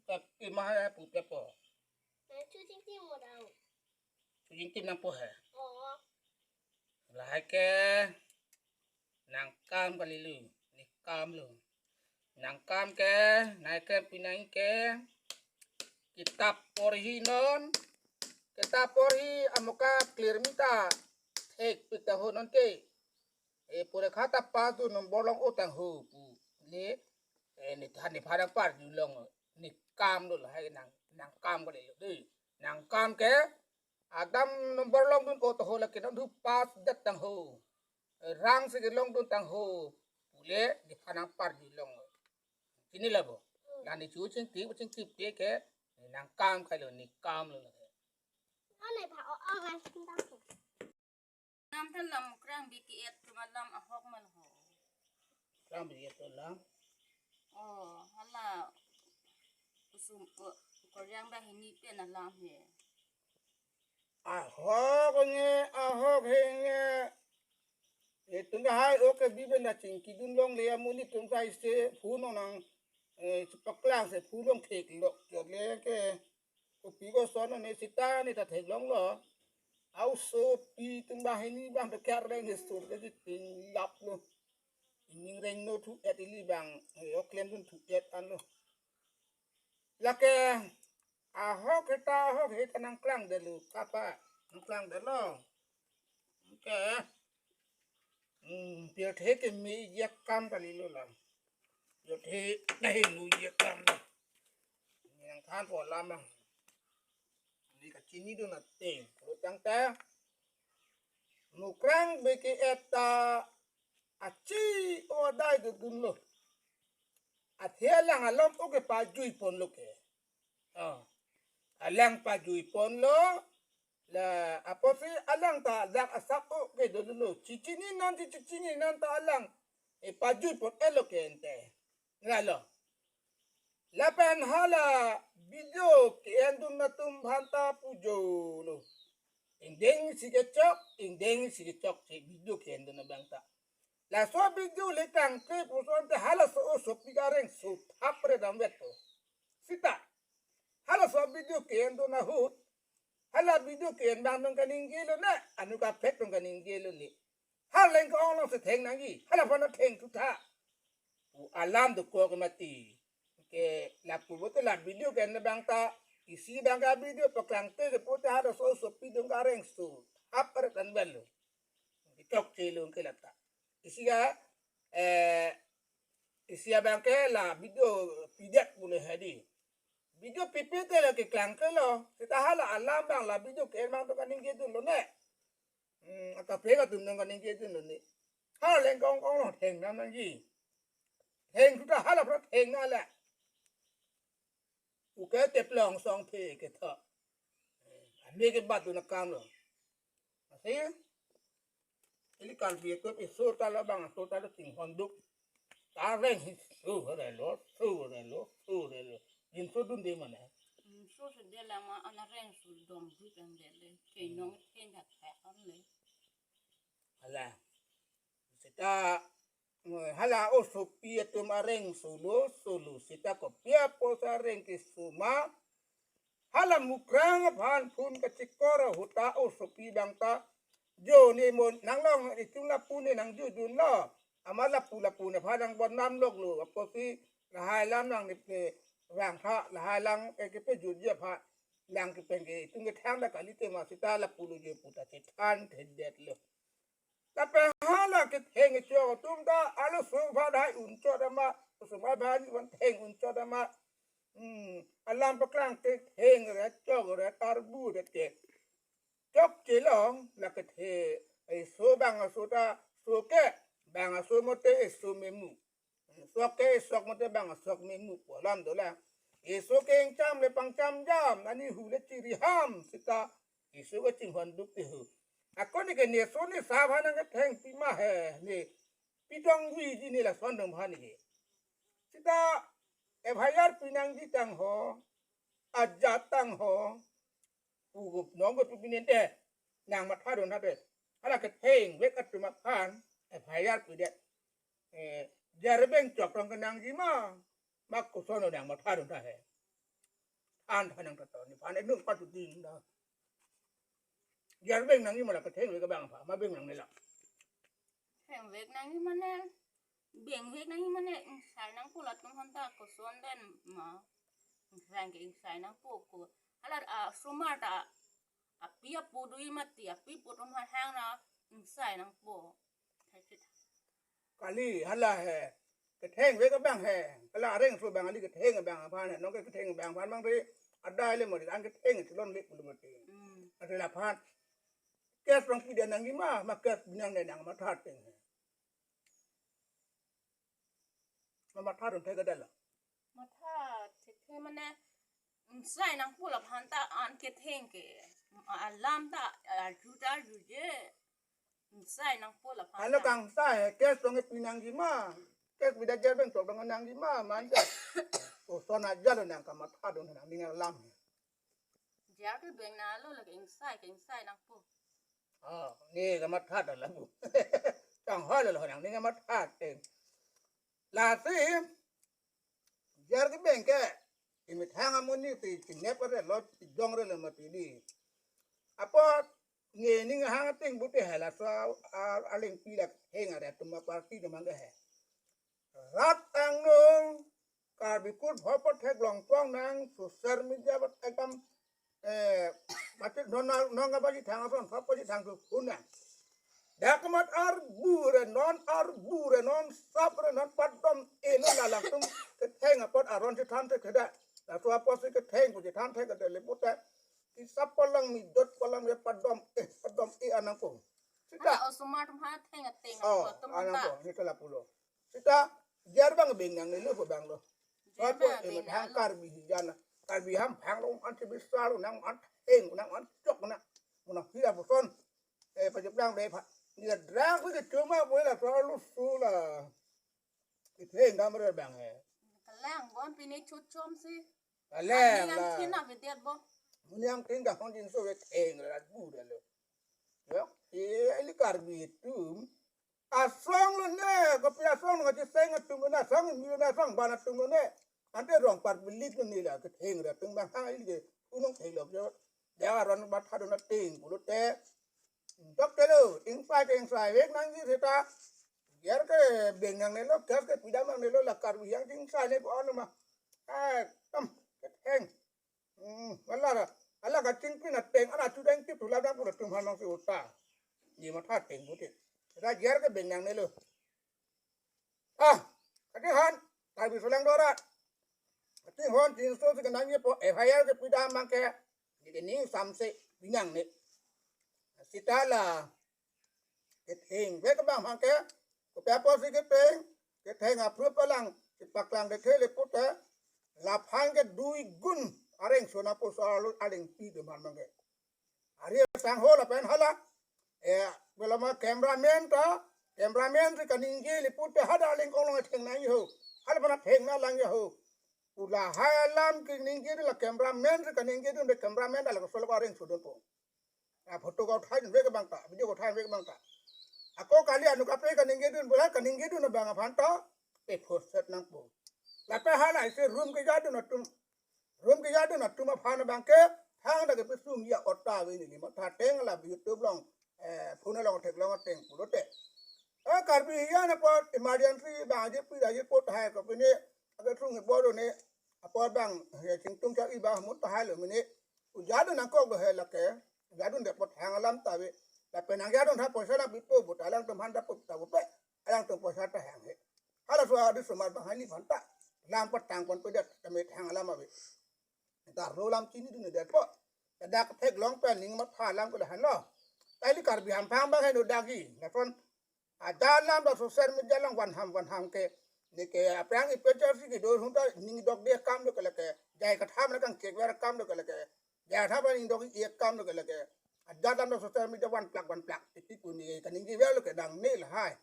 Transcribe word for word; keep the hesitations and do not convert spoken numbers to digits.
Pep, ima hai pu pepo. Nang chuching tim mo dau. Chuching tim nangpo he. Oh. Lahai ke nangkam kali lo, ne kamlo. Nangkam ke, nai ke pinang ke. Kitap porhi non. Kitap porhi amoka clear mita. Thekpik tangho non ke. E pore khata pass do number long o tangho pu. Ne, e ne than ne phadang par ju long. Ne kamlo lahai nang, nangkam kali lo de. Nangkam ke. Adam number longdun o tangho lake nangdhu pass det tangho. Rang si kelongdun tangho. Pule ne phanang par ju long. Chinilo bo. Lani chuching tim, ching tim te ke. Nangkam kali lo, ne kamlo lake. Ane ba o ang ang sindang ke. Lam ta lam Mukrang B K F atum alam ahok ma lo ho. Mukrang B K F atum alam. Oh, hala kusum ko, Koreang ba hini pen alam he. Ahok ne, ahok he ne. Itum ta hai oke biben na chingkidun longle amonit atum ta isi phone nang, eh, chepaklang si phone long theklok chot le ke. Kopi koson ne sita ne ta theklonglo. Aosopi atum banghini abang ta kareng ne sur ke ting laplo. Ining rengno thu et ili abang, eh, oklem dun thu et anlo. Lake ahok heta ahok heta nangklang detlo kapa, nangklang detlo. Oke. Hmm, pirthe ke me ijak kam kali lo lam. Pirthe nahi lu ijak kam lo. Nangthanpo alam. Ni kachinidun ateng. Lo tangte. Mukrang B K F ta achi o adai dodunlo. Athe alang alom oke pajui ponlo ke. Oh. Alang pajui ponlo. La apotsi alang ta dak asak oke dodunlo. Chichini non, chichini non ta alang. E pajui pon elo ke ente. Lalo. Lapen hala video ke-endun atum aphan ta pujolo. Ingdeng si kechok, ingdeng si kechok si video ke-endun abang ta. Laso video le tangte puson te halaso osopi areng so thap re damvet po. Sita. Halaso video ke-endun ahut. Hala video ke-en abang nong kaningje lo ne. Anu kaprek nong kaningje lo ne. Hala leng ke-ong along si theng nangji. Hala aphan thengthu tha. Pu alam dokok mati. Ke lapu pulote la video ke-en abang ta. Isi abang ke video paklang te ke pulote halaso osopi dong kareng so. Thap re damvet lo. Kechokche lo ke lata. Isi a, eh, isi abang ke la video pidet pule hadi. Video pipe te la keklang ke lo. Sita hala alam abang la video ke-en abang nong kaningje dunlo ne. Hmm, akaprek atum nong kaningje dunlo ne. Hala leng ke-ong along theng nang nangji. Thengthu tha hala aphan theng nang le. Uke teplong song phe ketho. Ame ke bat dun akam lo. Asi, ili Karbi atum iso ta labang, iso ta lo chinghon duk. Kareng hi su re lo, su re lo, su re lo. Inso dunde mane. Inso se de la ma ana reng su dom duk ang de le. Ke nong ke ndak ka an le. Hala. Sita Hala osopi atum areng solo solo sita kopi apotsi areng keso ma. Hala Mukrang aphan phone kachikor ahut ta osopi abang ta. Jo ne mo nanglong itum lapu ne nangjudunlo. Amat lapu lapu ne aphan nang bodnam loklo. Apotsi lahai alam nang ne vangtha, lahai alam ke kepajutji aphan. Nang kepen ke itum kethang ta kalite ma sita lapu lo jo pu ta chethan thedetlo. Lapen hala ketheng kechok atum ta, alo so aphan hai unchot ama, so ma aphan van theng unchot ama. Hmm, alam paklang te theng re chok re tarbu re ke. Chokche long, la kethe, e so bang aso ta, so ke, bang aso mate e so memu. Sok ke sok mate bang sok memu pu alam dolang. Iso ke ingcham le pangcham jam, ani hu le chiri ham sita. Iso ke chinghon duk ti hu. Ako ne ke ne so ne sa aphan nang ketheng pi ma he ne. Pi dong wi ji ne lason dong aphan ne ke. Sita F I R pinangji tangho. Ajat tangho. Pu gup nong gup pipininte. Nang matha dun hade. Hala ketheng vek atum aphan F I R pidet. Eh, jarbeng chok rong kenangji ma. Ma koson nang matha dun hade. An thanang tato nephan inut patu ding da. Jar beng nangji ma la kethengvek abang aphan, ma beng nangne la? Thengvek nangji mane, bengvek nangji mane, ingsai nangpo latum aphan ta koson den ma. Ingsai ke ingsai nangpo ko. Hala, ah, osomar ta api apo do-i mati, api apo atum aphan hang na ingsai nangpo. Kali hala he. Kethengvek abang he. Kala areng so abang kali ketheng abang aphan he. Nonke ketheng abang aphan bang de. Ada le mori an ketheng chelon le pulu mati. Hmm. Ada laphan. Case rong pida nangji ma, ma case binang ne nang matha ateng he. Ma matha dun thek adala. Matha thekthe mane, ingsai nangpo laphan ta an ketheng ke. Alam ta arju ta arjuje. Ingsai nangpo laphan. Hala ta kangsai he, case tong pi nangji ma. Case bida jar beng tok dong nangji ma, manja. Koson aja lo nang kamatha dun nang ning alam. Jar ke beng na lo lake ingsai ke ingsai nangpo. Oh, ne kamatha ta labu. Tang hal lo nang ne kamatha te. Lasi, jar ke beng ke, imethang amonit si chinep re lo, chijong re lo mati di. Apot nge ning hang ating bute he laso a, a, alengpi la heng are atum aparty atum hang ke he. Rat angnung Karbi Kut Bhopot theklong pong nang social media bat ekdom, eh, mati non non non apa ji thang ason apa ji thang tu pun nang. Dak mat arbu re non arbu re non sap re non padom e non lalang tum ketheng apot aron si than te keda. Laso apot si ketheng ku si than te keda lepute. Isap palang mi dot palang ya padom e padom e anang ko. Sita. Hala osomar atum aphan theng ateng. Oh, apo atum anang ta ko. Sita lapulo. Sita jar bang beng nangne lo ko bang lo. Jar bang beng nangne lo. Hang Karbi hijana. Karbi ham phang lo an si bisar nang an theng nang an chok nang. Muna hira boson. Eh, pajaplang dei pha. Ni la drang ko ke cuma boleh la selalu sula. Ketheng dam re bang he. Kalang bon pine chut chom si. Kalang la. Ani ang thin na vedet bo. Ani ang thin ka hon jin so ketheng la bu da lo. Yo, e eli Karbi atum. Asong lo ne, kopi asong lo kachiseng atum lo ne, asong mi lo ne, asong ban atum lo ne. Ante rong par bilik lo ne la ketheng re atum bang ha ili ke unong thelo yo. Dia ron matha dun ateng pulote. Dok telo, ingsai ke ingsaivek nangji seta. Jar ke beng nangne lo, jar ke pida nangne lo, la Karbi yang ingsai ne ko ano ma. Eh, tam, ketheng. Hmm, wala ra. Ala kachingpi na teng, ana chudeng tip thula dang pura tum hanang si uta. Ni matha teng buti. Seta jar ke beng nangne lo. Ah, kati han, Karbi Solang Dora. Kati hon, jinso si kenang ye po, F I R ke pida mang ke, ni ke ning samse binang ni. Sita la, kethengvek abang mang ke, kopi apot si ketheng, ketheng apru palang, kepaklang de thele pute, laphan ke dui gun, areng sona po so alun alengpi de man mang ke. Ari sang ho lapen hala. Eh, belama cameraman ta, cameraman si kaningje liput te hada lengkong long theng nang ho. Hala mana theng na lang ho. Ula hai alam kaningje la cameraman si kaningje dun be cameraman ta la solo areng sudun po. Ah, photo ko thai dun be ke bang ta, video ko thai be ke bang ta. Ako kali anu kape kaningje dun bola kaningje dun bang aphan ta. Pe phoset nang po. Lapen hala isi room keja dun atum. Room keja dun atum aphan abang ke, thang dak kepesung ya ota ave ni, matha teng la YouTube long, eh, phone long theklong ateng pulote. Eh, Karbi hiyan apot emergency bang aje pi aje pot hai ko pini, ake sung ibodo ne, apot bang, ya chingtung cha iba mut tahai lo mini, uja dun nangkok lo he lake, uja dun de pot hang alam ta ave, lapen nang uja dun ha poisa na bipo, but alangtum han da pot ta ave pe, alangtum poisa ta hang he. Hala so adi somar bang hani phanta, lam patang pon pedet, kami hang alam ave. Dar lo lam chini dun det po. Dak theklong pen ning matha alam ko lahan lo. Tali Karbi ham phang bang heno dagi. Lason ada lam da social media lang van ham van ham ke. Ni ke aphrang i picture si ke do hunta ning dok dia kam do ke lake. Jai katham na kang kek ver kam do ke lake. Jai katham ning dok i kam do ke lake. Ada lam da social media van plak van plak. Titi puni kaningje ver lo ke dang ni lahai.